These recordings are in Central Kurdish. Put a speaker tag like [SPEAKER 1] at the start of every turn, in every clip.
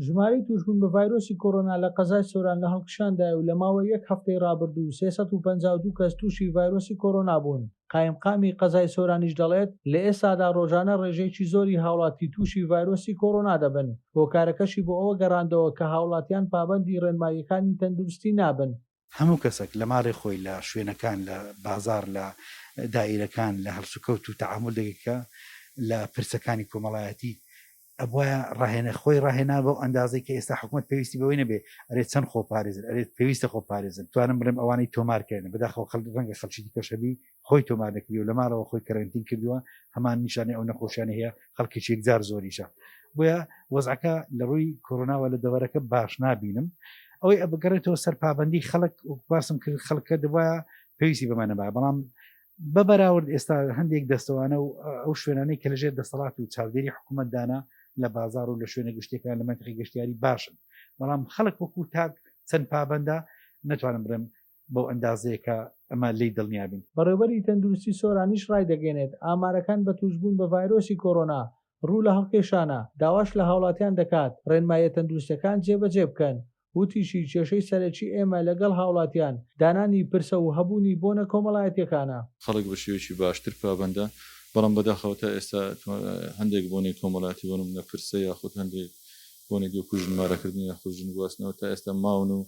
[SPEAKER 1] ژمارەی تووشبوون بە ڤایرۆسی کۆرۆنا لە قەزای سۆران لە هەڵکشاندایە و لە ماوەی یەک هەفتەی رابردوو 352 کەس تووشی ڤایرۆسی کۆرۆنا بوون. قایمقامی قەزای سۆرانیش دەڵێت، لە ئێستادا رۆژانە رێژەیەکی زۆری هاوڵاتی تووشی ڤایرۆسی کۆرۆنا دەبن، هۆکارەکەشی بۆ ئەوە گەڕاندەوە کە هاوڵاتیان پابەندی رێنماییەکانی تەندروستی نابن.
[SPEAKER 2] هەموو کەسەک لە ماڵێ خۆی، لە شوێنەکان، لە بازاڕ، لە دائیرەکان، لە هەڵسوکەوت و تەعامول دەگەکە لە پرسەکانی کۆمەڵایەتی ئەبوایە ڕاهێنە خۆی ڕاهێنا بەو ئەندازەی کە ئێستا حکومەت پێویستی بەوەی نەبێ ئەرێ چەند خۆپارێزن ئەرێ پێویستە خۆپارێزن توانم بڵێم ئەوانەی تۆمار کردن بەداخەوە خەڵک ڕەنگە خەڵکی دیکەش هەبی خۆی تۆمار نەکردی و لە ماڵەوە خۆی کەرەنتین کردووە هەمان نیشانەی ئەو نەخۆشیانە هەیە خەڵکێکی یەکجار زۆریشە بۆیە وەزعەکە لە ڕووی کۆرۆناوە لە دەوەرەکە باش نابینم ئەوەی ئەبگەڕێتەوە سەر پابندی خەڵک باسم کرد خەڵکە دەبایە پێویستی بەمە نەبا بەڵام بە بەراورد ئێستا هەندێک دەستەوانە و ئەو شوێنانەی کە لەژێر دەسەڵات و چاودێری حکوومەتدانە لە بازار و لە شوێنە گشتەکان لە مەنتقی گەشتیاری باشن بەڵام خەڵک وەکو تاک چەند پابندە نەتوانم بڵێم بەو ئەندازەیە کە ئەمە لێی دڵنیا بین.
[SPEAKER 1] بەڕێوبەری تەندروستی سۆرانیش ڕایدەگەیەنێت، ئامارەکان بە تووشبوون بە ڤایرۆسی کۆرۆنا ڕوو لە هەڵکێشانە، داواش لە هاوڵاتیان دەکات ڕێنماییە تەندروستیەکان جێبەجێ بکەن. وتیشی، کێشەی سەرەکی ئێمە لەگەڵ هاوڵاتیان، دانانی پرسە و هەبوونی بۆنە کۆمەڵایەتیەکانە.
[SPEAKER 3] خەڵک بە شێوەیەکی باشتر پابەندە، بەڵام بەداخەوە تا ئێستا هەندێک بۆنەی کۆمەڵایەتی بۆ نموونە پرسە یاخود هەندێک بۆنەی دی وەکو ژن مارەکردن یاخود ژن گواستنەوە تا ئێستا ماون و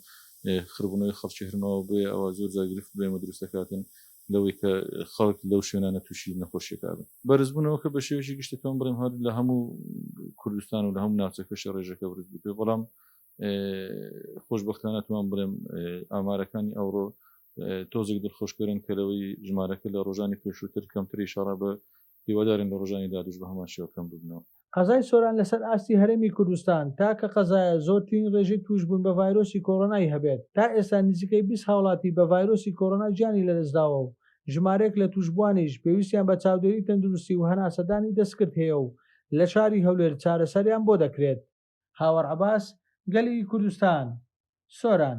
[SPEAKER 3] خڕبوونەوەی خەڵکی هەر ماوە بۆیە ئەوە زۆر جار گرفت بۆ ئێمە دروست دەکاتن لەوەی کە خەڵک لەو شوێنانە تووشی نەخۆشیەکە بن. بەرزبوونەوەکە بە شێوەیەکی گشتی تۆم بڵێم هەر لە هەموو کوردستان و لە هەموو ناوچەکەش ڕێژەکە بەرز بووە بەڵام خۆشببختانە توان بڵێم ئامارەکانی ئەوڕۆ تۆزێک دڵخۆشکەرن کە لەوەی ژمارەکە لە ڕۆژانی پێشووتر کەمتر ئیشاڕە بە هیوادارین لە ڕۆژانی دادوش بە هەمان شێوە کەم ببنەوە.
[SPEAKER 1] قەزای سۆران لەسەر ئاستی هەرێمی کوردستان تاکە قەزایە زۆرترین ڕێژەی تووشبوون بە ڤایرۆسی کۆرۆنای هەبێت، تا ئێستا نزیکەی 20 هاوڵاتی بە ڤایرۆسی کۆرۆنا گیانی لەدەستداوە و ژمارەیەک لە تووشبووانیش پێویستیان بە چاودێری تەندروستی و هەناسەدانی دەستکرد هەیە و لە شاری هەولێر چارەسەریان بۆ دەکرێت. هاوار عەباس، گەلی کوردستان، سۆران.